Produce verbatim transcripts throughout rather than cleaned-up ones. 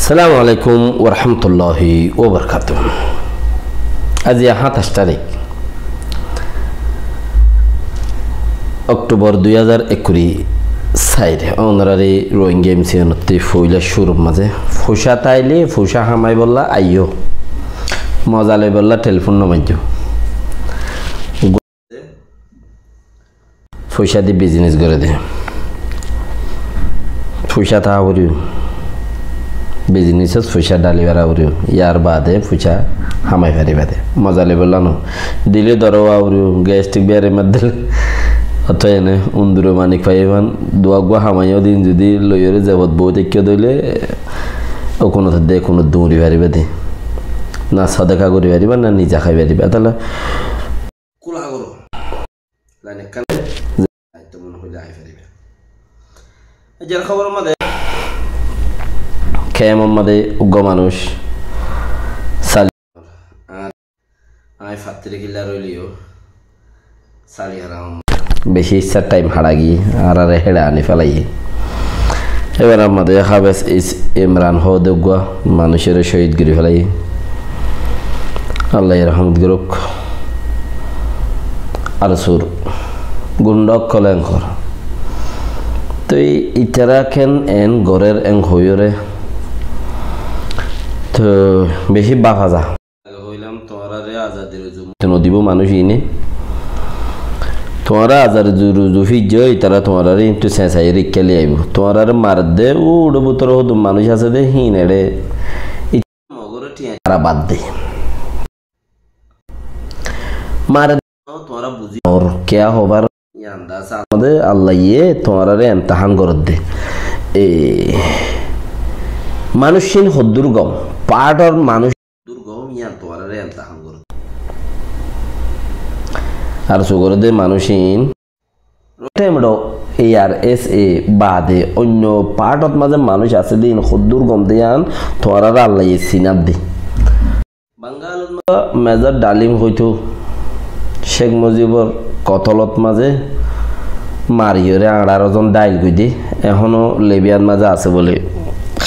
Assalamu alaikum warahmatulláhi wabarakátuhu. Aijja háñtaic tarík, Oktobor dui házar ekkuri sair. Ónoráre Rohingya M C N ottú foóila cúrur mazé, fucá táile fucá hámaibollá aiyó, moza loibollá telifón no maijjó. Fucá di bizinis goré dé. Fucá táa foribó. Bizinisot fucá dháli fara foribó. Yar baade fucá hámai faribá dé. Moza loibollá no. Dile dóro ówa foribó. Gastrik biyari maddile. Ótoi ene undure manik faiban. Duwa uggúa hámai yó din zodi loiyóre zebot boói táikko dóile, ó kunot dé kunot duñri faribá dé. Na sodeka gori faribá, na niza hái faribá. Táile kúla goró. Lain ekkán. Aitto mone hoile ai faribá. Aijjar hóbor mazé kemor mazé uggúa manúic sali. Ar ai fattiri killa roileyó sali haram. Beci issar thaim hára giyé, añáráre héçe aní félaiye. Ebar ammáde Háfez Is-, Imran hoó de uggúa manúicoré cóhid gorí félaiye. Allaye rahmot gorók. Ar sur gundha ókkole enkor. Toi itará ken en gorér en hoiyóre. Toi beci báfa za. Age hoilam, tuáñráre azadir uzu no dibó manúic iíne. Tuáñra azadir uzu fijjó, itará tuáñráre íntu señsaiyóre ikká loi aibó. Tuáñráre maredde, uçe bútore hodún manúic asé dé, híin eçé. Itará mogoré thiañ tara bad de. Maredde, tuáñra buzí. Or kiya hobar. Yián da sa de Allaye tuáñráre emtahán gorédde. E, manúic ín hoddúr gom, paátor manúic hoddúr gom, yián tuáñráre emtahán gorédde. Ar su gorédde manúic ín. Rotem do A R S A baade oinno paátot mazé manúic asé de ín hoddúr gom de yián tuáñráre Allaye sinádde. Bangalor mazé Mejor Dhalim hoitó, Cek Mujibor kotolot mazé mariyóre añçáro zon dháil goi de, ehóno Libiyar mazé asé bóli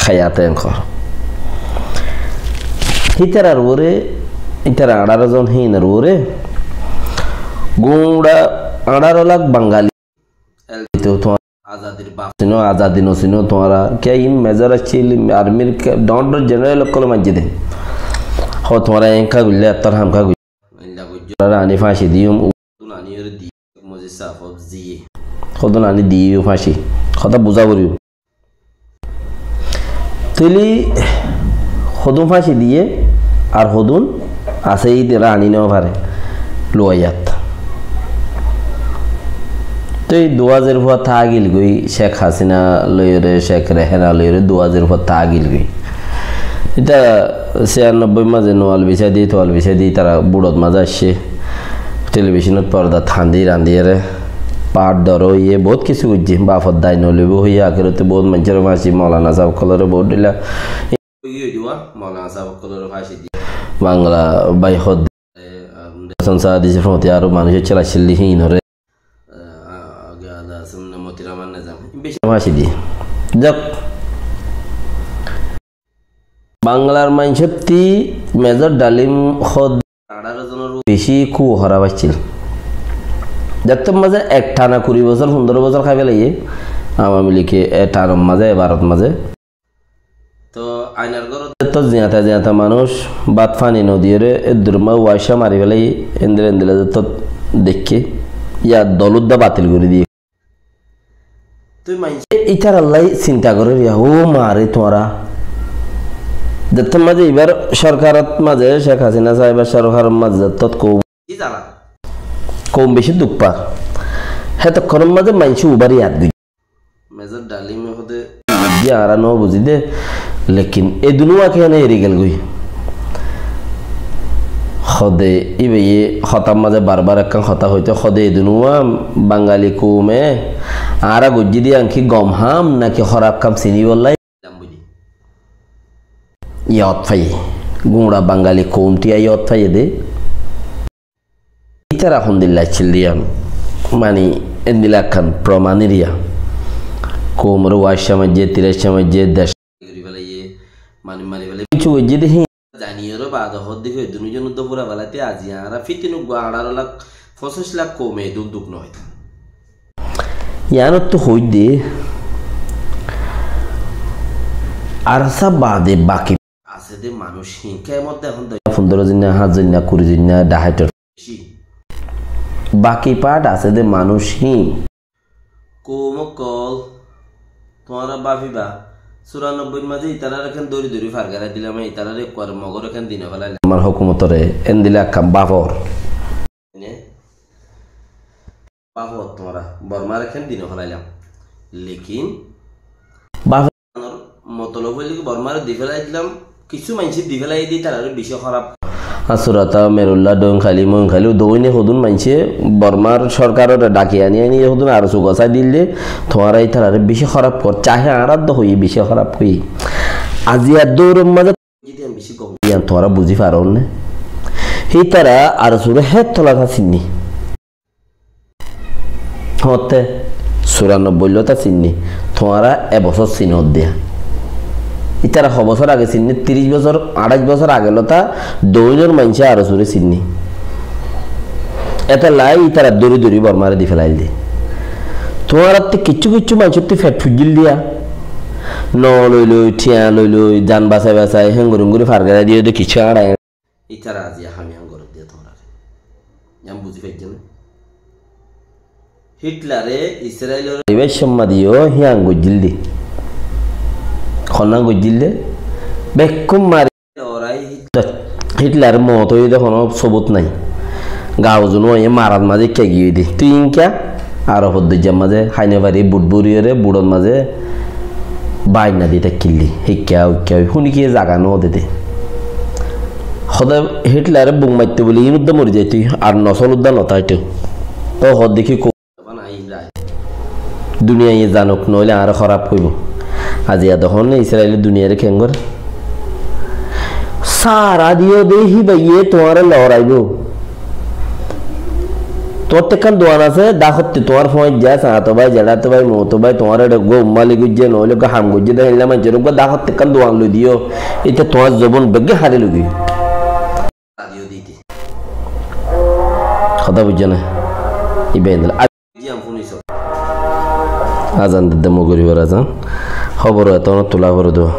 háyate enkor. Hítarar uore, hítarar añçáro zon híinor uore, guñça añçáro lak Bangali El dito tuáñra azadir baf sinó, azadi no sinó tuáñra. Kiyá iín mejor accíl, armir ke-, dhoóñr dhoóñr jeneral ókkole maijjé dé. Hó tuáñra eénka goillá, ettór hamká goillá. Eénka goijjó. Tuáñra aní fáñci diyum, hodún aní ore diyé, Mojid sáb ziyé. Hodún aní diyé fáñci. Hotá buzá foribó. Tóile hodún fáñci diyé, ar hodún asé ítará aní no fare luwaiyat. Toi duwázar fua tágil goi, Cek Hasina loiyóre, Cek Rehena loiyóre duwázar fua tágil goi. Ítara ciyannobboi mazé Nuwal Bisá di, Tuwal Bisá di, tará buçot mazé aiccé. Telibicónot fordat hañdi rañdiyóre, paáth dóro óiye, boóut kessú goijjé, bafor dai noloibó hoiyé, akérote boóut maincóre fáñci, Moulana sáb ókkolóre boóut dhóilla. Bangla bái hoó de, Hasan Saadi Sifoti aró manúic accíl híinore. Fáñci diyé. Zak. Banglar maincótti Mejor Dhalim hoó de añçáro zonor beci kúu hóraf accíl. Zettót mazé ek thana kuri bosór, fundóro bosór hái félaiye Awami Lige, e thanor mazé, e barot mazé. Toi ainar górot zettót ziyata ziyata manúic bát fani no diyóre, eddur mazé uwaiccá mari félaiye, endilla endilla zettót deikké, yá dol uddá batil gorí diyé. Tui maincé ítarallá sinta gorér ya, ó mare tuáñra. Zettót mazé ibar sorkarot mazé, Cek Hasina sáhebar sorkarot mazé zettót koum, koum beci duk far. Hétokkónor mazé maincé ubar yad goijjé. Mejor Dhalime hoó de, añára no buzí de, lekin edunúa kene eri gel goi. Hoó de, íbaye hotár mazé bar bar ekkán hotá hoitó, hoó de edunúa Bangali koume añára goijjí de yián ki gom ham naki hóraf ham siníbolla yót faiye. Guñça Bangali koum tiya yót faiye de. Ítara hondilla accíl de yián, mani endilla ekkán proman eriya. Koumoré uwaiccá maijjé, tiraiccá maijjé, dec gorí félaiye, Mani mari félaibo. Kissú goijjé de híin. Zaniyoré baade hoódde ki, dunúzon uddúa fúrai felaité aijja añára fítin uggúa añçáro lak, foñsíc lak koume edún duk no óitam. Yiánottú hoóidde, ARSA baade baki asé de manúic híin, kemot de ehón de fundóro zon na, háñt zon na, kuri zon na, dhaháitor beci. Baki part asé de manúic híin. Koum ókkol, tuáñra báfiba, cúranobboir mazé itarare kén dóri dóri far gorí dilam, itarare ekkuare Mogore kén di no félailam. Amar hókumotore endilla ekkán báfor. Ene? Báfor tuáñra, Bormare kén di no félailam. Lekin báfor motolob óilde ki Bormare di félai dilam, kissú maincé di félai de itarare beci hóraf. Asurata, Merulla, Doinkhali, Moinkhali, doine hodún maincé Bormar sorkarore dhaki ani ani hodún ARSU gosái dile, tuáñra itarare beci hóraf goijjó, añára de hoiyí beci hóraf hoiyí. Aijja douror mazé yián tuáñra buzí faron né? Ítara ARSUre hé tola sinní. Hoóñtte, cúranobboir lóta sinní. Tuáñra e bosór sinódde. Ítara ho bosór age sinní, tiríc bosór, añçáic bosór age lóta doinor maincé ARSUre sinní. Etolla ítara dóri dóri Bormare di félailde. Tuáñrattú kissú kissú maincóttu fet fuijjíl diya. No loi loi, thiañ loi loi, zan basai basai, héngori héngori far gorí diyé de kissú añára. Ítara aijja ham yián gorédde tuáñrare. Yián buzí faijjó né? Hitlare Israilor ibá somma diyó híyan goijjíl de. Honnán goijjíl de? Bekkún mari lorai Hitler. Hitler moot óiye de honó sobut nái. Gauzun óiye marat mazé ikká giyói de. Tui inkká Arofot doijjar mazé hái no fari, but buriyóre, butot mazé bainna di tákkilli. Hikká, hikká, hoi, húni ki zaga no de de. Hóde Hitlere buk maitto buli, inúdda mori zaito, ar nosol údda no táito. Tó hóde ki ko-, duniyaiye zanok, noóile añáre hóraf hoibo. Aijja de hon Israile duniyare kengor. Sára diyó de híbaye tuáñre loraibo. Tuáñr ekkán duan asé, dákotte tuáñr fuain za, sañto bái, zeçato bái, moto bái, tuáñre eçé uggúa ummáli goijjé, noóile uggúa ham goijjé de, héilla maincóre uggúa dákotte ekkán duan loi diyó, íte tuáñr zobon beggín hári loi giyói. Hotá buijjó né? Ibá endilla. Azan dedde Mogoribor azan. Hóbor etóna tula fore dua.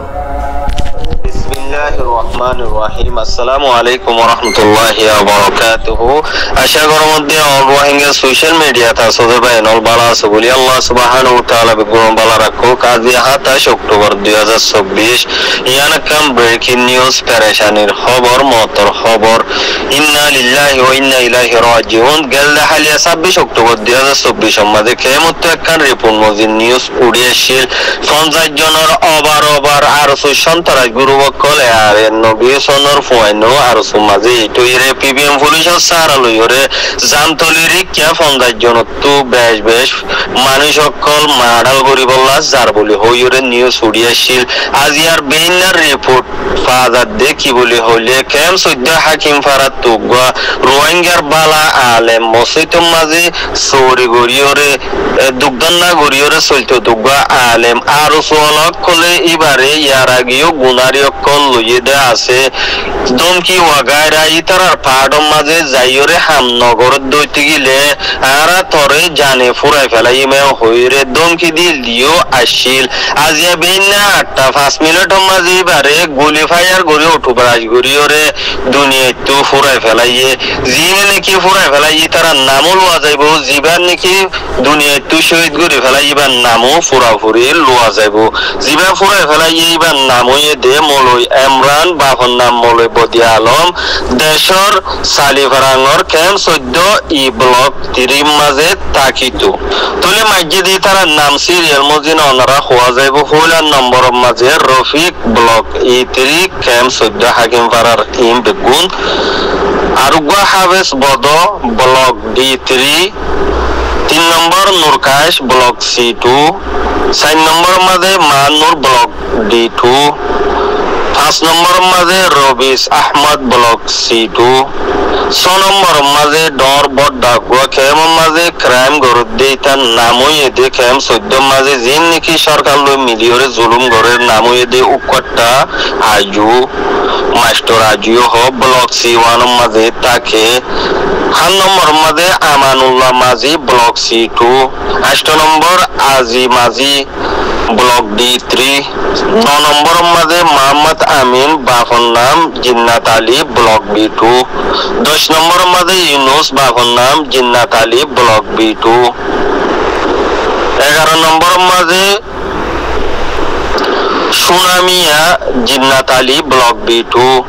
Bismilláhir rohmánir rohím. Assalamu aláikum wa rahmatulláhi wa barakátuhu. Acá gorí de ol Rohingya social mediat asó de báin ol bála asó buli, Allah subhánahu wa taala beggún bála rakók. Aijja háñtaic Októbor dui házar sobbic. Yián ekkán breaking news, perecanir hóbor, moutor hóbor. Inna lillahi wa inna ilaihi rajiun. Gelde háliya sabbic Októbor dui házar sobbic or mazé kemottu ekkán report mozin news uçí accíl. Fonzaic zonor obar obar ARSU sontorac group ókkol, ARNO, ARSO sonor fuain ARSU mazé eçé óiyore PBM fulicor sára loiyore zan tuli rikká fonzaic zonottú bec bec manúic ókkol madhal goríbolla zar buli hoiyore news uçí accíl. Aijjar beinnar report faa zadde ki buli hoilé, kemp soiddó Hákim Farattú uggúa Rohingyar bála alem mosóitor mazé sóori goríyore, e, dukdánna goríyore soilto uggúa alem ARSU ola ókkole íbare yar ageyó gunári ókkol loiyé de asé. Dómki wagaira ítarar paáçor mazé zaiyóre ham nogoródde óite gile añára toré zane fúrai félaiyum hoiyóre dómki diyé diyó accíl. Aijja beinna añçá fañs minitor mazé íbare guli fáiyar gorí othubarac goríyore duniyaittú fúrai félaiyé. Ziíne néki fúrai félaiyé ítarar namó luwa zaibou, zibá néki duniyaittú cóhid gorí félaiyé íbar namó furafuri luwa zaibou. Zibá fúrai félaiyé íbar nam óiye de Moloi Emran, bafor nam Moloi Bodi Alom, decór Salifarangor kemp soiddó E block three r mazé tákito. Tóile maijjé de ítarar nam serial mozin onora hoó zaibou, foila nombor mazé Rofik, block E three, kemp soiddó Hákim Farar iín beggún. Ar uggúa Háfes Bodo, block D three, tin nombor Nurkac, block C two, sair nombor mazé Mahanur, block D two, Fañs nombor mazé Robis Ahmad, Block C two. Só nombor mazé dóñr bodda uggúa kemp or mazé kraim gorédde, ítar nam óiye dé kemp soiddó mazé ziín niki sórkar loi miliyóre zulum gorér, nam óiye dé Ukkatta Aju, Mastor Aju yó hoó, Block C one or mazé táke. Háñt nombor mazé Amanulla Mazi, Block C two. Ancto nombor Azi Mazi, Block D three. No nombor mazé Muhammad Amin, bafor nam Jinnat Ali, Block B two. Doc nombor mazé Yunus, bafor nam Jinnat Ali, Block B two. Egaro nombor mazé Sunamiya, Jinnat Ali, Block B two.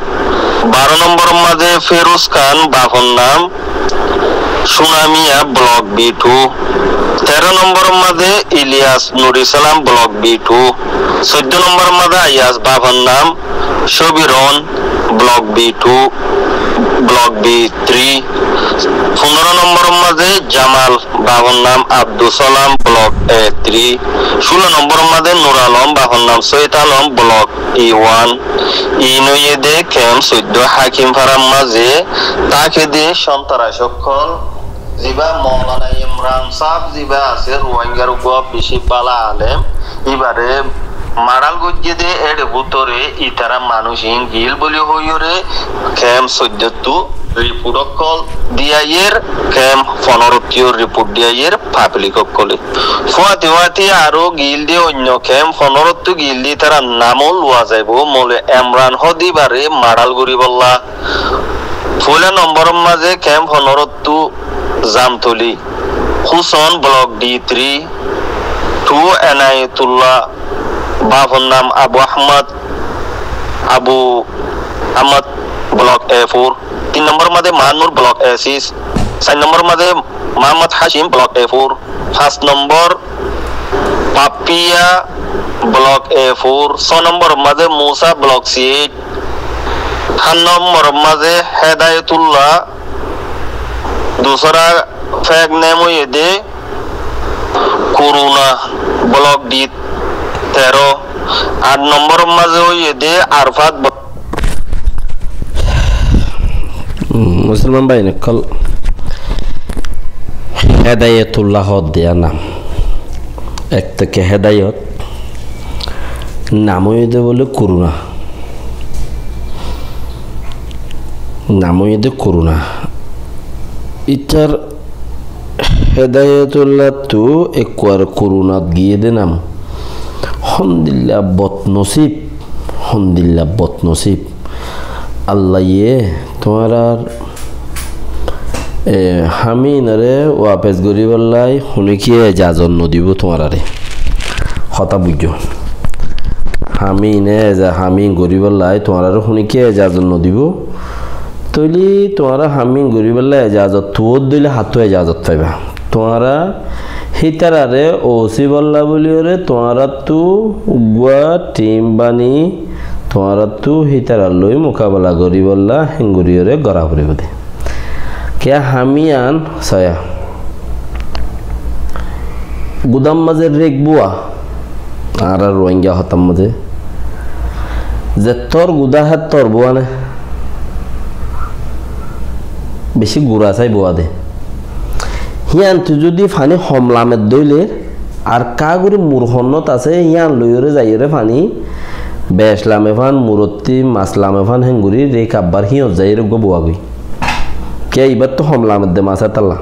Baro nombor mazé Feruz Khan, bafor nam Sunamiya, Block B two. Teró nombor mazé Iliyas Nur Islam, Block B two. Soiddó nombor mazé Ayaz, bafor nam Sobiron, Block B two, Block B three. Fundoro nombor mazé Jamal, bafor nam Abdus Salam, Block A three. Cúlo nombor mazé Nur Alom, bafor nam Soid Alom, Block E one. Iín óiye dé kemp soiddó Hakim Farar mazé táke dé sontaras ókkol. Zibá Moulana Imran sáb zibá asé, Ruáingar uggúa bicí bála alem, íbaré maçál goijjé dé éçe bútore ítara manúic iín giíl bóli hoiyóre kemp soiddóttu riport ókkol diyaiyér, kemp fonoróttuyó riport diyaiyér pablik ókkolé. Fúañti fúañti aró giíl dé oinno kemp fonoróttu giíl dé ítarar namó luwa zaibou, Moule Emran hoó dé íbaré maçál goríbollá. Foóila nombóror mazé kemp fonoróttu Zamtoli, Húson, Block D three, two Enayatullah, bafor nam Abu Ahmad, Abu Ahmad, Block A four, tin nombóror mazé Mahanur, Block A six, sair nombóror mazé Muhammad Hashim, Block A four, fañs nombór Papiya, Block A four, só nombóror mazé Musa, Block C eight, háñt nombóror mazé Hedayatullah, dusóra fek nem óiye dé Kuruna, Block D teró, ath nombóror mazé óiye dé Arfat, Block. Musolman bái ókkol, Hedayatullah hoó dé nam. Ek tokke Hedayot, nam óiye dé bóle Kuruna. Nam óiye dé Kuruna. Ítar Hedayatullattu ekkuar Kurunat giyé dé nam. Hondilla bodnosib, hondilla bodnosib. Allaye tuáñrar, e, háminoré wafes goríbollá honikiyé ejazot nodibó tuáñraré. Hotá buijjó. Hámine eza-, hámin goríbollá tuáñraré honikiyé ejazot nodibó. Tóile tuáñra hámin goríbollá ejazot tuwót dóile hattú ejazot faiba. Tuáñra hítararé osíbollá bóliyoré tuáñráttu uggúa thim baní, tuáñráttu hítarar lói mukabela goríbollá héngoriyoré gorá foribóu dé. Kiyá hámiyan soyá. Gudám mazé rék búa, añárar Ruáinga hotár mazé. Zettór gudá héttór búa né. Bicí gura sái búa dé. Híyantu zudi faní hom lameddé óile, ar ká gorí mur honnót asé, híyan loiyóre zaiyóre faní, bec lame fán, murottí mas lame fán, héngorí rék abbar híyot zaiyóre eggúa búa goi. Kiyá ibáttu hom lameddé mas hétalla.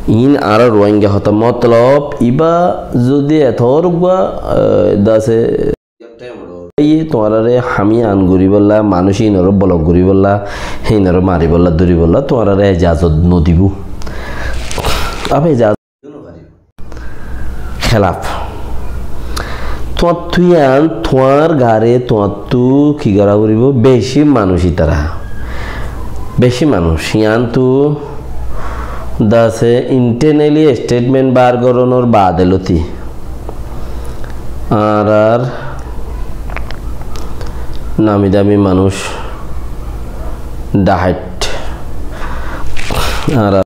Iín añára Ruáinga hotá motolob, ibá zudi etór eggúa, e, dase, tuáñraré hámi an goríbollá, manúic íinoré bolok goríbollá, híinoré maríbollá, dóribollá, tuáñraré ejazot nodibó. Abe ejazot Kélaf. Tuáñttú yián, tuáñr gaare tuáñttú ki gorá foribó? Bicí manúic ítara. Bicí manúic. Yiántu dase internally statement bar gorónor baade lóti. Añárar nami dami manúic, dhahait. Añárar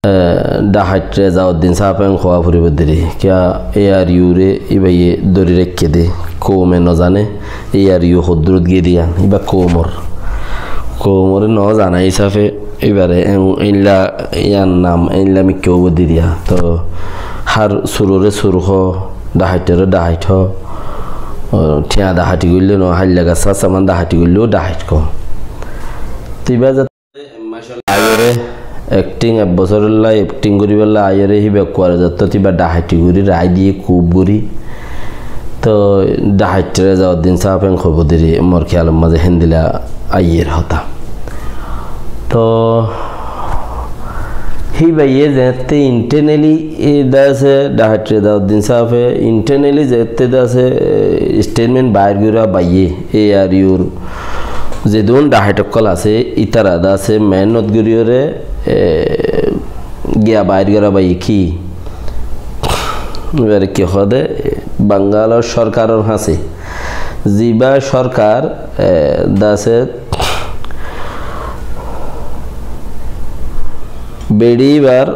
eh, Dhahait Rezauddin sáfe en hoó foribó dé, kiyá A R U re íbaye dóri raikké dé, koume no zane, A R U hoddúrot giyé dé yián, íba koumor. Koumore no zana hísafe íbare en, eilla yián nam, eilla mikká óibo dé yián. Toh hár surore sur hoó, dhahaitore dhahait hoó, o, thiañ dhahaiti goillé no, háilla gassá saman dhahaiti goillé ó dhahait hoó. Toh íba zat- Aiyóre, acting ek bosórolla acting goríbolla aiyóre híba kuare zattót íba dhahaiti gorí, rai diyé kub gorí. Toh dhahait Rezauddin sáfe en hoibó dé, mor kiyalor mazé héndilla aiyér hotá. Toh híbaye zeéñtte internally e dase dhahait Rezauddin sáfe internally zeéñtte dase, eh, statement bair gorí baiyé, A R U r zedún dhahait ókkol asé, ítara dase mehénnot goríyore, eh, giya bair gorá baiyé ki? Íbare ki hoó dé, Bangalor sorkaror hañsé. Ziba sorkar, eh, dase beçi íbar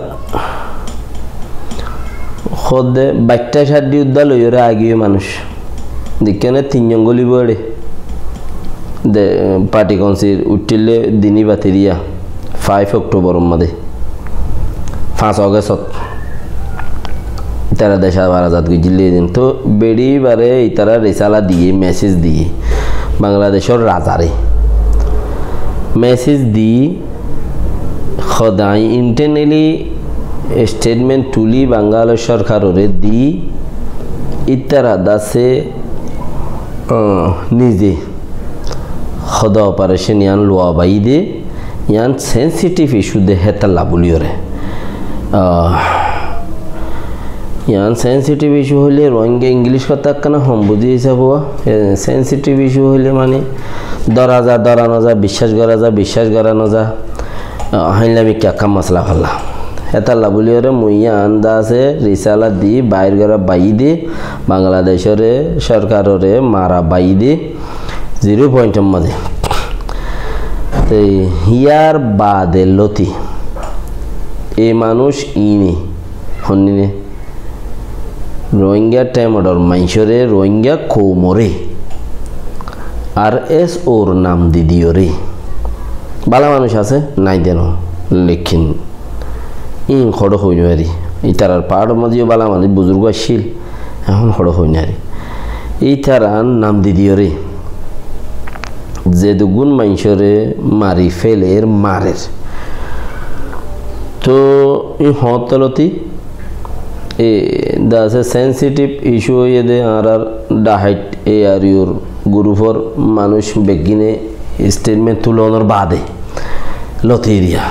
hoó dé baiththá cáddhi uddá loiyóre agiyó manúic. Deikké né tin zon góli bóre. De, party konsir uiththíle dini batiriya, five October or mazé. Fañs August ot. Ítara dec abar azad goijjíl dé din. Toh beçi íbare ítara risala diyé, message diyé. Bangladecor razare. Message di, hoó dé añí internally statement tulí Bangalor sorkarore di, ítara dase, ah, nize hoó dé operation yián luwa baiyé dé, yián sensitive issue dé hétolla bóliyoré. Ah, yián sensitive issue hoilé Rohingya English hotá ekkán hom buzí hísabe, eh, sensitive issue hoilé mani dóra za, dóra no za, biccác gorá za, biccác gorá no za. Ah, háilla mikká ekkán masala falla. Hétolla bóliyoré mui yián dase risala di bair gorá baiyé dé, Bangladecóre sorkarore mara baiyé dé, zero point or mazé. Te yar baade lóti e manúic iíne, honnine, Rohingya temodor maincóre, Rohingya koumore R S O r nam di diyoré. Bála manúic asé, nai dé no, lekin ín hoçé hoi no fari. Ítarar paáñçor mazé yó bála manúic buzurgó accíl, ehón hoçé hoi no fari. Ítarar nam di diyoré. Zeduggún maincóre mari féler, marer. Toh ín hoóñtte lóti, e, dase sensitive issue óiye dé añárar dhahait A R U r group or manúic beggíne statement tulonor baade lóti eriya.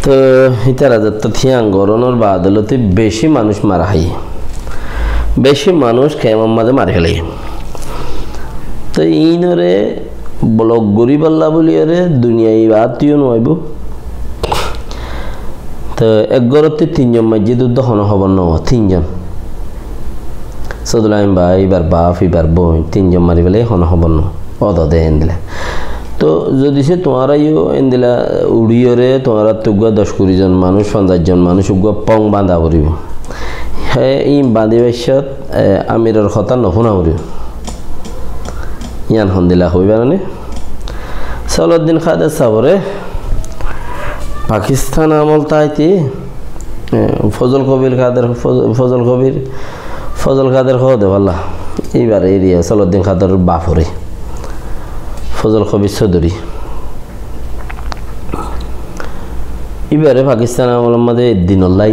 Toh ítara zattót yián gorónor baade lóti beci manúic mara háiye. Beci manúic kemor mazé mari félaiye. Toh ínoré block goríbolla bóliyoré duniyai baáttiyó no aibó. Toh ek gorottí tin zon maijjé dé uddá honó hóbor no, tin zon. Sodulaim bái, íbar baf, íbar bóin, tin zon mari félaiye, honó hóbor no. Ódode endilla. Toh zodi sé tuáñra yó endilla uçíyoré, tuáñrattú uggúa doc kuri zon manúic, fonzaic zon manúic uggúa pong bañdá foribó. Hé, ín bañdí baiccót, e, amiror hotá no fúna foribó. Yián hondilla hoibar né? Soladdin Kader sábore Pakistan amol táite, e, Fozol Kobir Kader, Foz-, Fozol Kobir, Fozol Kader hoó dé bála. Íbar eriya Soladdin Kader bafore. Fozol Kobir Sodori. Íbare Pakistan amolor mazé ek dinollá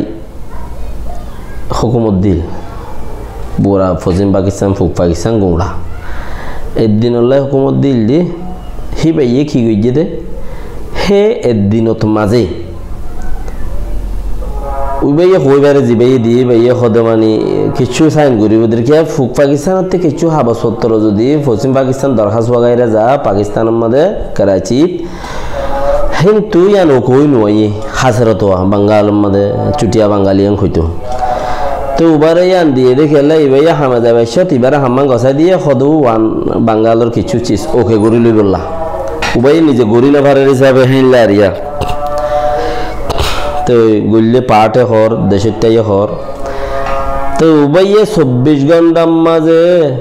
hókumot diíl. Bura Foccím Pakistan, Fuk Pakistan, gura. Ek dinollá hókumot diíl dé, híbaye ki goijjé dé? Hé ek dinot mazé uibáye hoói fare, zibáye diyé, íbaye hoó dé mani kiccú sain goríbo dé. Kiyá Fuk Pakistanottú kiccú hagos fottoro zodi Foccím Pakistan dorhas wagaira za Pakistanor mazé, Karachit, Híntu yían ok ói nuaiyé, hásorotowa, Bangalor mazé Cutiya Bangali yían hoitó. Te ubáre yían diyé dé kiyólla, ibáye hame zaibar cót ibáre hamán gosái diyé, hodú uán Bangalor kiccú cis oke gorí loibolla. Ubáye nize gorí nofarer hísabe héinla ariya. Toi goille paáte hoór, decóittaye hoór. Toi ubaiye sobbic gonthar mazé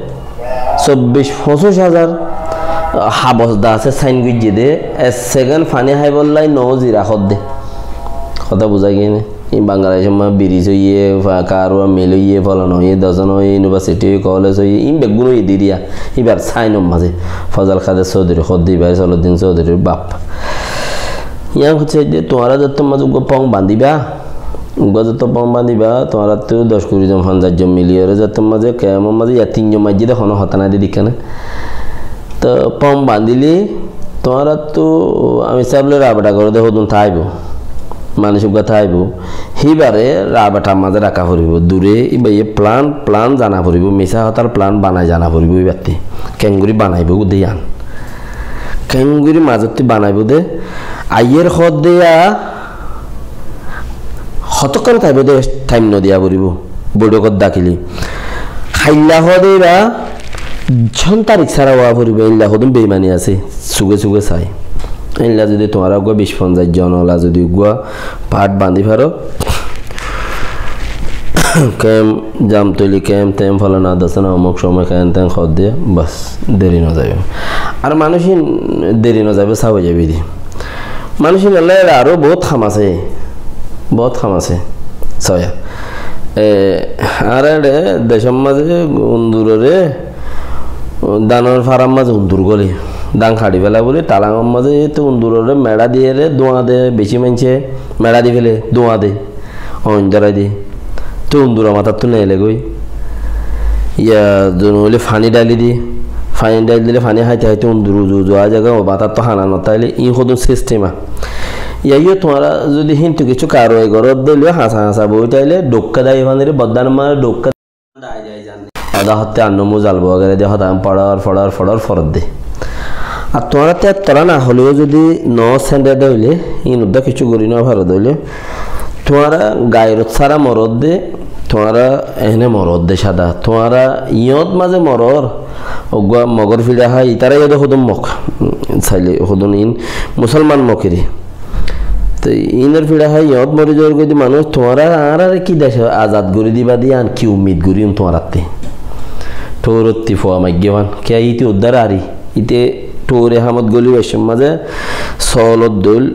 sobbic foñsic házar habos de asé sain goijjé dé, ek sekend faní háibolla noó zira hoódde. Hotá buzá giyé né? Ín Bangladecór mazé biris óiye, fa-, karuwa mil óiye, folana óiye, dosana óiye, iunibasiti óiye, koles óiye, ín beggún óiye diriya. Íbar sainor mazé Fozol Kader Souduri hoódde, íba Soloddin Soudurir baf. Yián hoiccé de tuáñra zettór mazé uggúa fom bañdíba, uggúa zettór fom bañdíba, tuáñrattú doc kuri zon, fonzaic zon miliyóre zettór mazé kemor mazé yá tin zon maijjé de honó hotá nái de dikká né. Toi fom bañdíle tuáñrattú ami sáb loi rabeta goré de hodún táibo, manúic uggúa táibo, híbare rabetar mazé raká foribó. Dure íbaye plan, plan zana foribó, misá hotár plan banai zana foribó íbattí. Keéngorí banaibó de yián. Keéngorí mazótti banaibó de. Aiyér hoódde yá hotókkone táibo de, thaim nodiya foribó. Boiṭókot dakile. Hailla hoóde íba cón tarik sára ówa foribó, éilla hodún beimani asé, suge suge sai. Éilla zodi tuáñra uggúa bic fonzaic zon ola zodi uggúa paáth bañdí faro, kem, Jamtoli kem, tem, folana, dosana, omuk somoi, kem, tem, hoódde, bas, deri nozaibó. Ar manúic ín deri nozaibó, saf ói zaibói de. Manúic ínolla aró bout ham asé, bout ham asé. Soya. E, añára eçé decór mazé unduroré, danor farar mazé undur góle, dan haçi féla buli, talangor mazé e to unduroré meça diyére dúa de, beci maincé meça di féle, dúa de, oin dórai de. Te undura matáttu neelegói. Yá, zone óile faní dháili di, faní dháili dile faní háite háite undur uzu uzu aái zaga, o matáttu hána notáile, iín hodún sistem a. Yá, yó tuáñra zodi híntu kessú karuwai goró de óile, hañsa hañsa boói táile, dhukká dái fanire, boddán mare dhukká dái zai zan. Ada hotte anno muzal boó gere de hotá foçor, foçor, foçor, foçor de. Ar tuáñrattú ettóra na hoileó zodi no sende de óile, iín uddá kessú gorí no faro de óile, tuáñra gairot sára moror de, tuáñra ehene moror de sáda, tuáñra yót mazé moror, uggúa mogor fiça hái, itará yóde hodún mok, saile hodún iín musolman mokiri. Te iínor fiça hái yót mori zar goi de manúic, tuáñra añárare ki dec azad gorí diba de yián ki ummid goríyum tuáñrattí? Thóorottí fua maiggé fán, kiyá íte uddár ari, íte thóore hamot góli baccór mazé soolor dóil,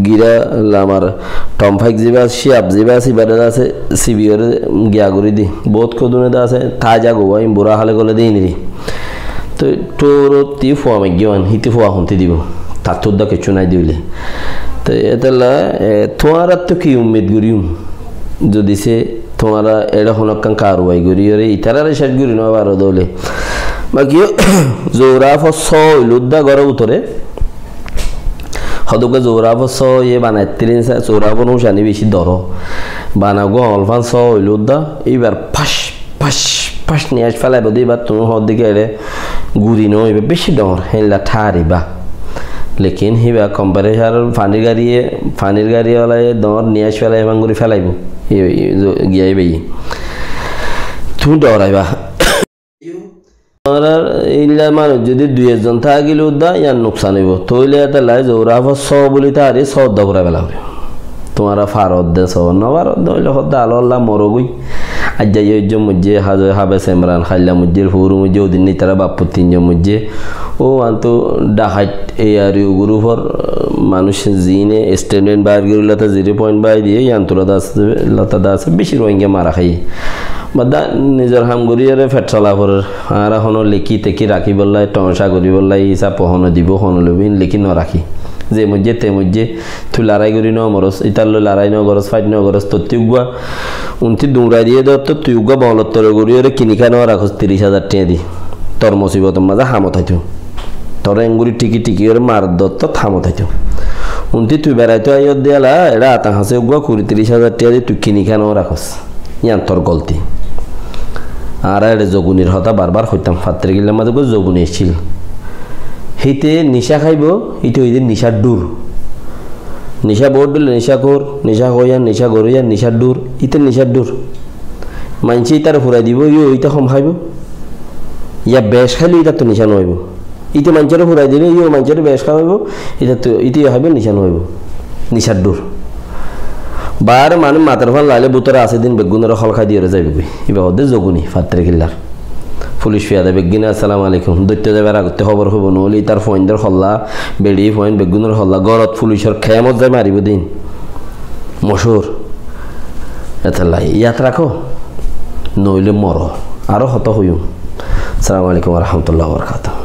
girá lamar thomfaik zibá, cíyaf zibá, sibáre de asé, sibiyóre giya gorí di. Boóut kodune de asé, táiza gowá, ín burá hále góle de ínirí. Toi thóorottí fua maiggé fán, híte fua hontí dibou? Tattú uddá kessú nái de óile. Toi étella, e, tuáñrattú ki ummid goríyum? Zodi se tuáñra eçé honókkan karuwai goríyore itaráre céc gorí no faro de óile. Baki yó, zourafor só óile uddá góror bútore, hodún uggúa zourafor só óiye bana ettirin sa, zourafor úñcani beci doro. Bana uggúa olfán só óile uddá, íbar fac, fac, fac niyaic félaibo de íbar tuñí hoódde ki eçé guri no, íba beci dhoóñr, héilla tháriba. Lekin híba kompresar fanir gariye, fanir gari olaye dhoóñr niyaic félai, híban gorí félaibo. Í, í, zo-, giya íbaye. Tuñí dhoraiba. Añárar ílla manúic zodi dui ekzon tákile uddá yián nuksan óibo. Tóile étella zourafor só buli tári só uddá furai fela foribo. Tuáñra farot de só, no farot de óile hoddá alolla morogói. Aijja yó ekzon moijjé, hazo Habes Imran, hailla moijjé, furu moijjé, odin itará baffu tin zon moijjé. Ó antu Dhakait A R U gurupor manúic ziíne statement bair goríl, te zero point bair diyé, yián tulá de asé, lata de asé, beci Rohingya mara háiye. Badda nizor ham goríyore fet sola forer. Añára honó leki teki rakíbolla, toóñca goríbolla, ísaf honó dibou, honó loibou, ín leki no rakí. Ze moijjé, te moijjé, tui larái gorí no moros, ítar loi larái no goros, fait no goros, tottí uggúa, untí duñrai diyé de, tottí uggúa boolor tore goríyore kini kái no rakos tiríc házar tiañ di. Tor musibotor mazé hamot aitó. Toré engorí thiki thiki gorí mar dottót hamot aitó. Untí tui beraitó aiyódde ala, eçé ata hañsé uggúa kuri tiríc házar tiañ di tui kini kái no rakos. Yián tor golti. Añára eçé zogunir hotá barbar hoitám, fattirikillar mazé uggúa zoguni accíl. Híte nicá háibo, híte óiye de nicár dhur. Nicá boóut dhoille nicá kór, nicá hoóiya, nicá goróiya, nicár dhur, íte nicár dhur. Maincé ítare furai dibou, yó íte hom háibo. Yá bec háileó ítattu nicá no óibo. Íte maincóre furai dile, yó maincóre bec háibo, ítattu, íte yó háibo, nicá no óibo. Nicár dhur. Baáre manúic matar fán lailé bútore asé din beggúnore hól hái diyóre zaibói. Íba hoódde zoguni, fattre killar. Fulic fiyada beggúne assalamu alaikum. Dóitte zaibar agottí hóbor hoibó, noóile ítar fuaindor holla, beçi fuain beggúnor holla, górot fulicor kemot zai maribó din. Mochúr. Etolla yad rakó, noóile moro. Aró hotá hoiyum. Assalamu alaikum wa rahmatullahi wa barakatuhu.